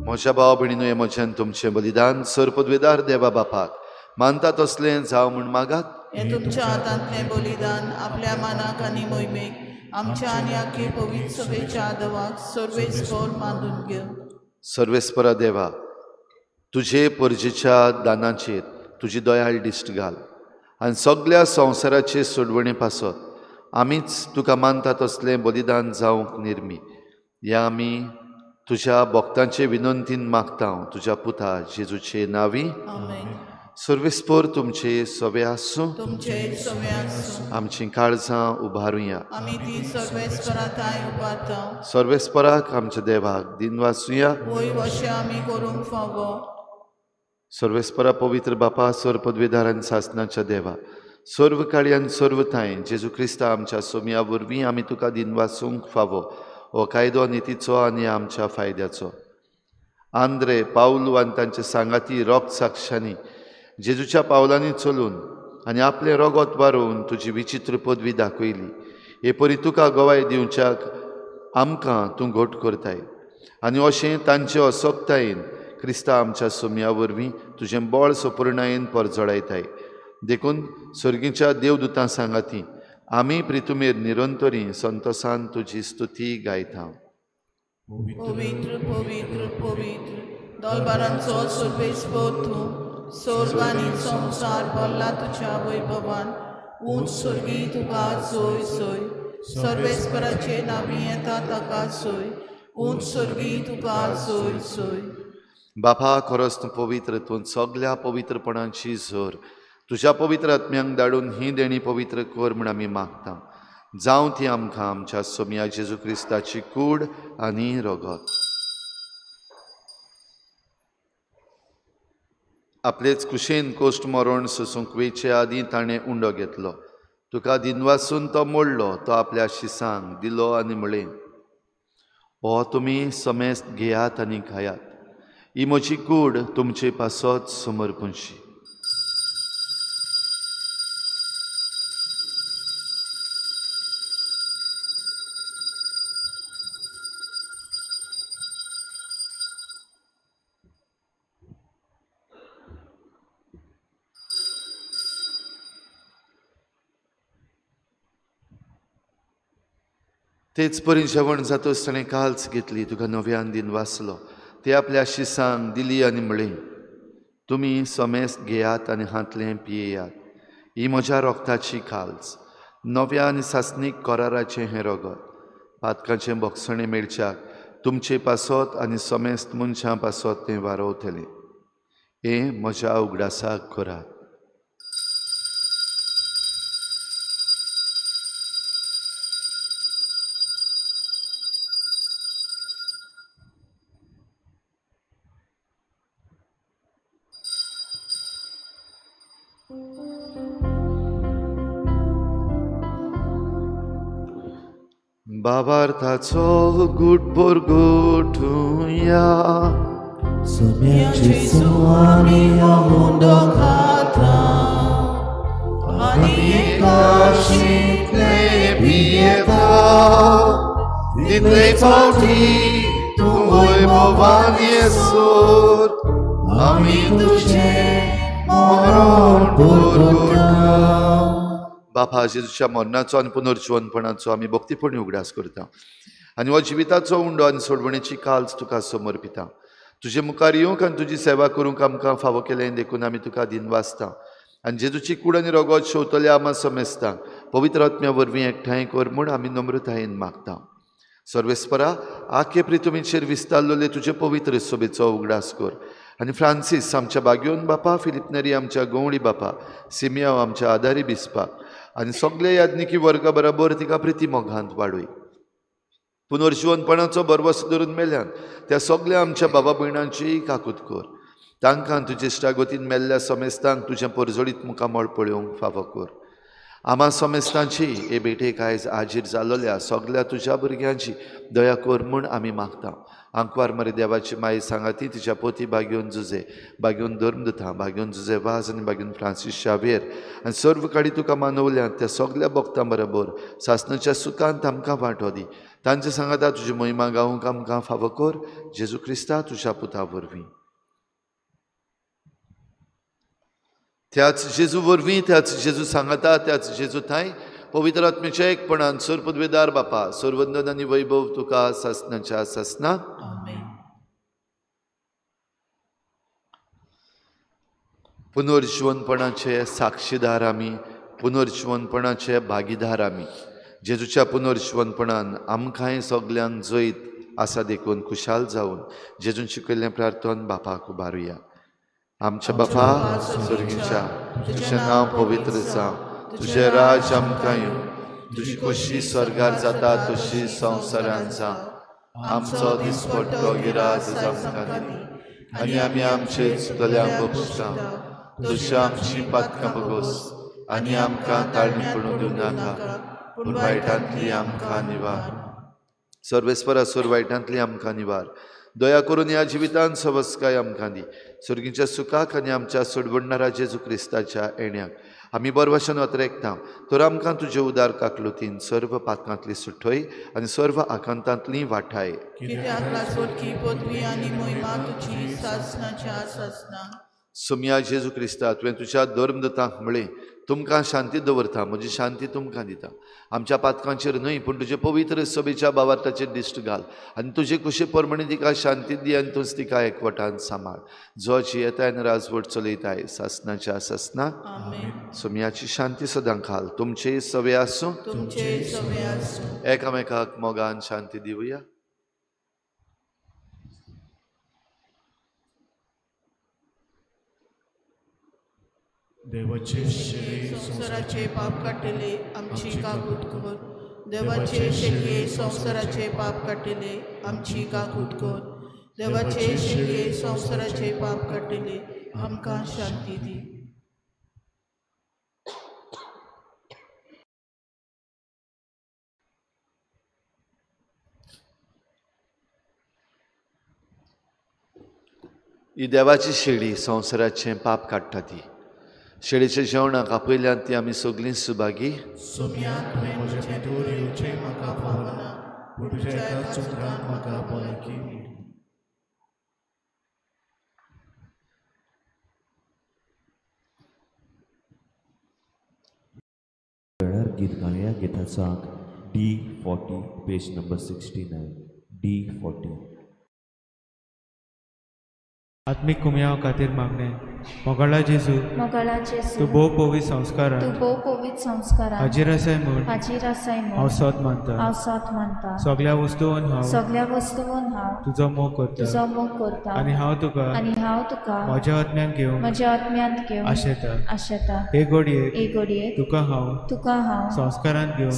म्हज्या भाव भयणीनो, हें म्हज्यान तुमचें बलिदान सर्पद्वेदार देवा बापाक मानता तसलें जावं म्हूण मागात. हें तुमच्या हातांतलें बलिदान आपल्या मानाक आनी मोहिमेक आमच्या आनी आख्खे पवित्र सभेच्या आदवाक सर्वेस्पर मानून घेव. सर्वेस्परा देवा, तुजे परजेच्या दानाचेर तुजी दयाळ दिश्ट घाल आनी सगल्या संवसाराचे सोडवणे पासत आमीच तुका मानता तसलें बलिदान जावंक निर्मी. ह्या आमी तुज्या भक्तांचे विनंतीन मागता तुज्या पुता जेजूचे नांवी. सर्वेस्पर तुमचे सवे आसूं, आमचीं काळजां उबारुया. सर्वेस्पराक आमच्या देवाक दिनवासुया. सर्वेस्परा पवित्र बापा, सर्व पदवीधार आनी सासनाच्या देवा, सर्व काळी आनी सर्व ठांय जेजू क्रिस्ता आमच्या सोमया वरवीं आमी तुका दिनवासूंक फावो हो कायदो नितीचो आनी आमच्या फायद्याचो. आंद्रे, पावलू आनी तांचे सांगाती रोग साक्षांनी जेजूच्या पावलांनी चलून आनी आपलें रोगोत वारोवन तुजी विचित्र पदवी दाखयली. हे परी तुका गवाय दिवच्याक आमकां तूं घट करताय आनी अशें तांचे असक्तायेन क्रिस्ता आमच्या सोमया वरवीं तुजें बळ सपूर्णायेन परजळायताय. देखून सर्गीच्या देवदूतां सांगाती आमी प्रितुमेर निरंतरी संतोसान तुजी स्तुती गायता. पवित्र पवित्र पवित्र दलबारांचो सर्वेस्पर तूं, स्वर्ग आनी संवसार भरला तुज्या वैभवान. ऊंच स्वर्गी तुका सोय सोय, सर्वेस्पराचे नावी येता ताका सोय, ऊंच स्वर्गी तुका सोय सोय। बापा खरोच तूं पवित्र, तूं सगल्या पवित्रपणाची जोर, तुज्या पवित्र आत्म्यांक धाडून ही देणी पवित्र कर म्हूण आमी मागता। जावं ती आमकां आमच्या सोमया जेजू क्रिस्ताची कूड आनी रगत। आपलेच कुशेन कोश्ट मरण सोसूंक वेचे आदीं ताणें उंडो घेतलो, तुका दिनवासून तो मोडलो, तो आपल्या शिसांक दिलो आनी म्हळें, हो तुमी समेस्त घेयात आनी खायात, ही म्हजी कूड तुमचे पासत समर्पणशी। तेच परी जेवण जातच ताणें काल्च घेतली, तुका नव्यान दिन वाचलो, ते आपल्या शिसांक दिली आनी म्हळें, तुमी समेस्त घेयात आनी हांतलें पियेयात, ही म्हज्या रोगताची काल्च, नव्या आनी सासणीक कराराचें हें रगत, पातकाचें भोगसणें मेळच्याक तुमचे पासत आनी समेस्त मनशां पासत तें वारोवतलें। हें म्हज्या उगडासाक करात। बाबार्थाचो गुटभर गोठुया, सोम्या जेजू आमी हो उंडो खाता आनी एकाशींतले पियेता, तितले फावटी तूं वैभवान येसर आमी तुजें मरण पुरवता। बापा जेजूच्या मरणाचो आनी पुनर्जिवनपणाचो आमी भक्तीपणी उगडास करता आनी हो जिविताचो उंडो आनी सोडवणेची काल्च तुका समर्पिता। तुजे मुखार येवंक आनी तुजी सेवा करूंक आमकां फावो केलें देखून आमी तुका दिनवासता आनी जेजूची कूड आनी रगत शेवतल्या आमा समेस्तांक पवित्र आत्म्या वरवीं एकठांय कर म्हूण आमी नम्रतायेन मागता। सर्वेस्परा आखे प्रितुमीचेर विस्तारलेले तुजे पवित्र सोबेचो उगडास कर आनी फ्रांसीस आमच्या बाग्योन बापा, फिलिप नेरी आमच्या गवळी बापा, सिमियाव आमच्या आदारी बिस्पा आनी सगळे याज्ञिकी वर्गा बराबर तिका प्रिती मोगांत वाडय। पुनर्जिवनपणाचो भरवस धरून मेल्यान त्या सगळ्या आमच्या बाबा भयणांची काकूत कर, तांकां तुजे इश्टागतीन मेल्ल्या समेस्तांक तुजें परजळीत मुखामळ पळोवंक फावो कर। आमा समेस्तांची हे भेटेक आयज हाजीर जाल्ल्या सगळ्या तुज्या भुरग्यांची दया कर म्हूण आमी मागता। आंकवार मरे देवाची माई सांगाती तिच्या पोती बागेवन जुजे, बागेवन धर्मदुतां, बागेवन जुजे वाज आनी बागेवन फ्रांसीस शावेर आनी सर्व काडी तुका मानवल्यात त्या सगळ्या भक्तां बरोबर सासणाच्या सुखांत आमकां वांटो दी। तांचे सांगाता तुजी महिमा गावंक आमकां फावो कर, जेजू क्रिस्ता तुज्या पुता वरवीं। त्याच जेजू वरवीं, त्याच जेजू सांगाता, त्याच जेजू थांय पवित्र आत्म्याच्या एकपणान सर्व पदवेदार बापा, सर्वंदन आनी वैभव तुका सासणाच्या सासना। पुनर्जिवनपणाचे साक्षीदार आमी, पुनर्जिवनपणाचे भागीदार आमी। जेजूच्या पुनर्जिवनपणान आमकांय सगल्यांक जैत आसा देखून खुशाल जावन जेजून शिकयल्लें प्रार्थन बापाक उबारुया। आमच्या बापा स्वर्गीच्या, तुजें नांव पवित्र जावं, तुजें राज आमकां येवं, तुजी खोशी स्वर्गार जाता तशी संवसारान जावं। आमचो दिसपट्टो गिराज आमकां दी आनी आमी आमचे चुकतल्यांक बक्षता, तशी आमची पातकां बगोस आनी आमकां ताळणी पडून दिवं नाका, पूण वायटांतली आमकां निवार। सर्वेस्परा सोर वायटांतली आमकां निवार। दया करून ह्या जिवितान सवस्काय आमकां दी, सर्गीच्या सुखाक आनी आमच्या सोडवणणारा जेजू क्रिस्ताच्या येण्याक आमी बरवशन अत्रेकता, तर आमकां तुजे उदार काकलुतीन सर्व पातकांतली सुठय आनी सर्व आकांतांतली वाठाय। सोमया जेजू क्रिस्ता, तुवें तुज्या धर्मदूतांक म्हळें, तुमकां शांती दवरता, म्हजी शांती तुमकां दिता. आमच्या पातकांचेर न्हय पूण तुजे पवित्र सभेच्या भावार्थाचेर दिश्ट घाल आनी तुजे कुशे प्रमाणे तिका शांती दी आनी तूंच तिका एकवटान सांबाळ. जो जियेताय आनी राजवट चलयताय सासनाच्या सासना. सोम्याची शांती सदां घाल. तुमचेय सवे आसूं, एकामेकाक मोगान शांती दिवया. देवाचे शेळये संवसाराचे पाप काडटले आमची काकूत कर. देवाचे शेळये संवसाराचे पाप काडटले आमची काकूत कर. देवाचे शेळये संवसाराचे पाप काडटले आमकां शांती दी. ही देवाची शेळी संवसाराचें पाप काडटा ती शेळीच्या जेवणाक आपयल्यान ती आमी सगळीं सुभागी. सोम्या, तुवें म्हजे भितर येवचें म्हाका फावना, पूण तुज्या एकाच उतरान म्हाका भलायकी मेळ्ळी. वेळार गीत गावया. गिताचो आंक D40, page number 69. D40. आत्मीक कुमयाव खातीर मागणें. मोगाळा जेजू, तूं भोव पवित्र संस्कारान हाजीर आसाय म्हूण हांव सोद मानता. सगळ्या वस्तून हांव तुजो मोग करता आनी हांव तुका म्हज्या आत्म्यांत घेवंक आशेता. हे घडयेक तुका हांव संस्कारांत घेवंक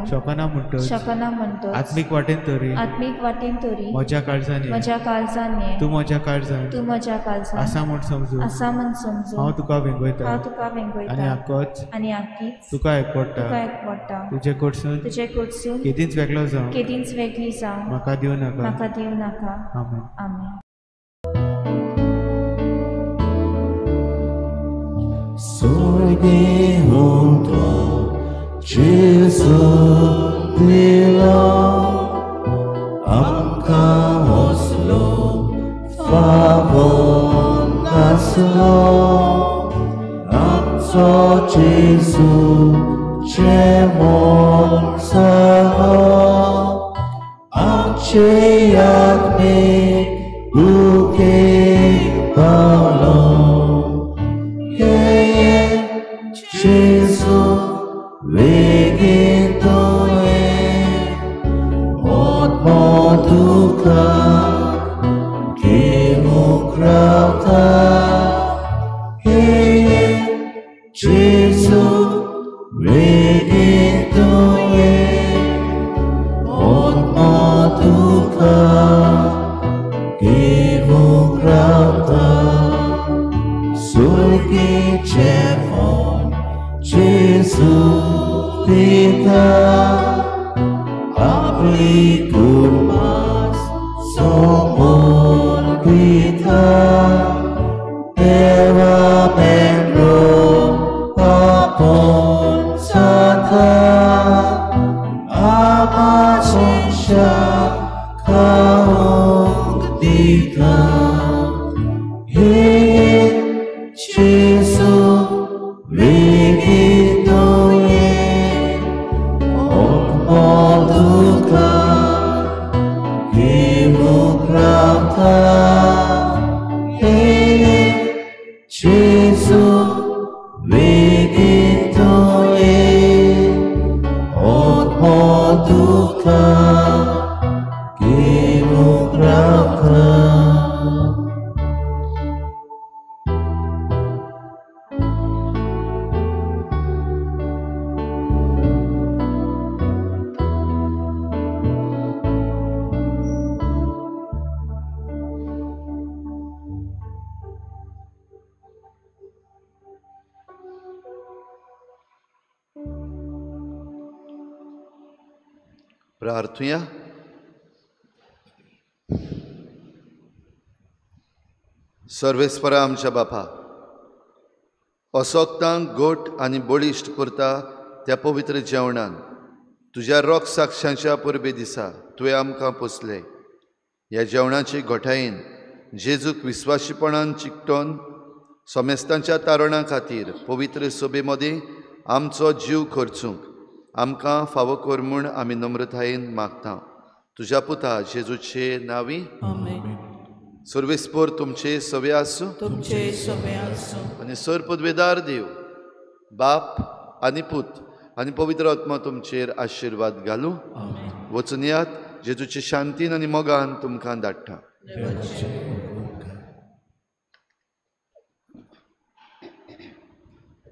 शकना म्हणटच आत्मीक वाटेन तरी म्हज्या काळजान ये, तूं म्हज्या काळजान आसा म्हूण समजून हांव तुका वेंगयता आनी आक्कीच तुका एकवटा. तुजे कडसून केदींच वेगळो जावं म्हाका दिवं नाका. आमेन. आमेन. स्वर्गेहुंतो जेजू दिलो आमकां असलो फावो नासलो. आमचो जेजू जेवण जालो आमचे यादीक भुकेक पावलो. जेजू वेगीन तुवें आत्मो तुका घेवंक रावता. हे जेजू वेगीन तुवें आत्मो तुका घेवंक रावता. सुर्गीचें फोन जेजू दिता आपली कुर्मास सोमून दिता. देवा मेंढरो आपोवन जाता आमा सोंशा खावंक दिता. हे जेजू वेगीन तुवें आत्मो तुका घेवंक रावता. हे जेजू वेगीन तुवें आत्मो तुका घेवंक रावता. प्रार्थुया. सर्वेस्परा आमच्या बापा, असोक्तांक गोट आनी बळिश्ट करता त्या पवित्र जेवणान तुज्या रोग साक्षांच्या परबे दिसा तुवें आमकां पोसले. ह्या जेवणाचे घोटायेन जेजूक विस्वाशीपणान चिकटोन समेस्तांच्या तारणा खातीर पवित्र सभे मदीं आमचो जीव खर्चूंक आमकां फावो कर म्हूण आमी नम्रतायेन मागता. तुज्या पुता जेजूचे नांवी आमेन. सर्वेस्पोर तुमचे सवे आसूं, तुमचे सवे आसूं. आनी सर पदवेदार देव बाप आनी पूत आनी पवित्र आत्मा तुमचेर आशिर्वाद घालूं. वचून यात, जेजूचे शांतीन आनी मोगान तुमकां धाडटा.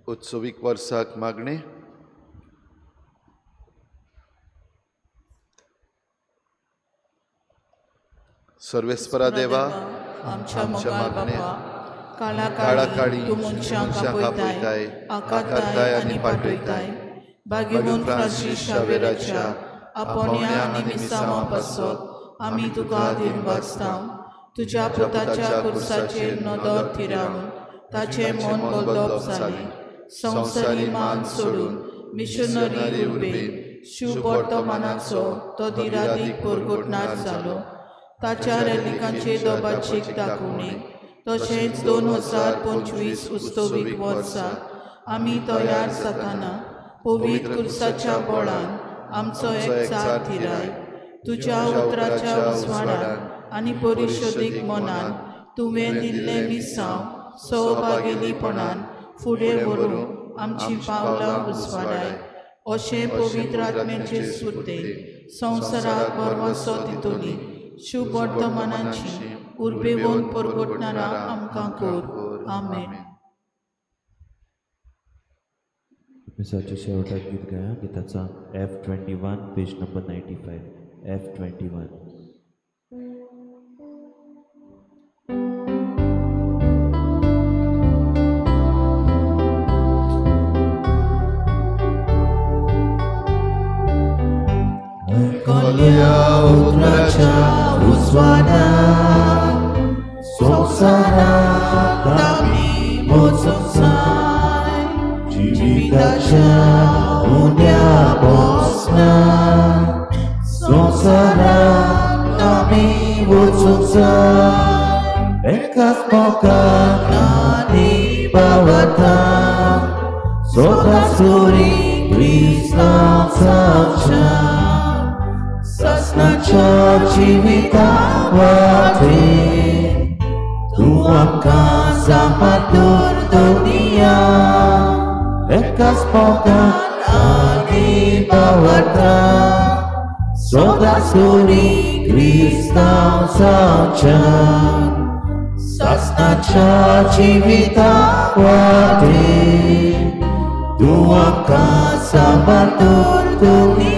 उत्सवीक वर्साक मागणें. सर्वेस्परा देवा, आमच्या मागण्या काळाकाळी तूं मनशांक आपयताय, आकारताय आनी पाठयताय. बागेवन फ्रांसीस शावेराच्या आपोवण्या आनी मिसांवा पासत आमी तुका दिनवासता. तुज्या पुताच्या खुर्साचेर नदर थिरावन ताचें मन बदलप जालें. संवसारी मान सोडून मिशनरी उर्बेन शुभवर्तमानाचो तो दिरादीक परगटणार जालो. ताच्या रेलिकांचे दोबाचीक दाखोवणी तशेंच 2025 उत्सवीक वर्सा आमी तयार जातना पवित्र खुर्साच्या बळान आमचो एकचार थिराय. तुज्या उतराच्या उजवाडान आनी परिशदीक मनान तुवें दिल्लें मिसांव सहभागीपणान फुडें व्हरूंक आमचीं पावलां उजवाडाय. अशें पवित्र आत्म्याचे स्फुर्तेन संवसाराक भरवंसो दितली शुभवर्तमानाची उर्बेवन परगटणारा आमकां कर. आमेन. मिसाच्या शेवटाक गीत गाया. गीताचा F21 page number 95. F21. कल्या उतराच्या उजवाडान संवसारांत आमी वचूंक जाय. जिविताच्या उण्या बसना संवसारांत आमी वचूंक जाय. एकाच मोगान आनी भावार्थान सदांच क्रिस्तांव जावच्या सासणाच्या जिविता वाटेर तूं आमकां सांबाळून दवरिया. एकाच मोगान आनी भावार्थान सदांच क्रिस्तांव जावच्या सासणाच्या जिविता वाटेर तूं आमकां सांबाळून दवरिया.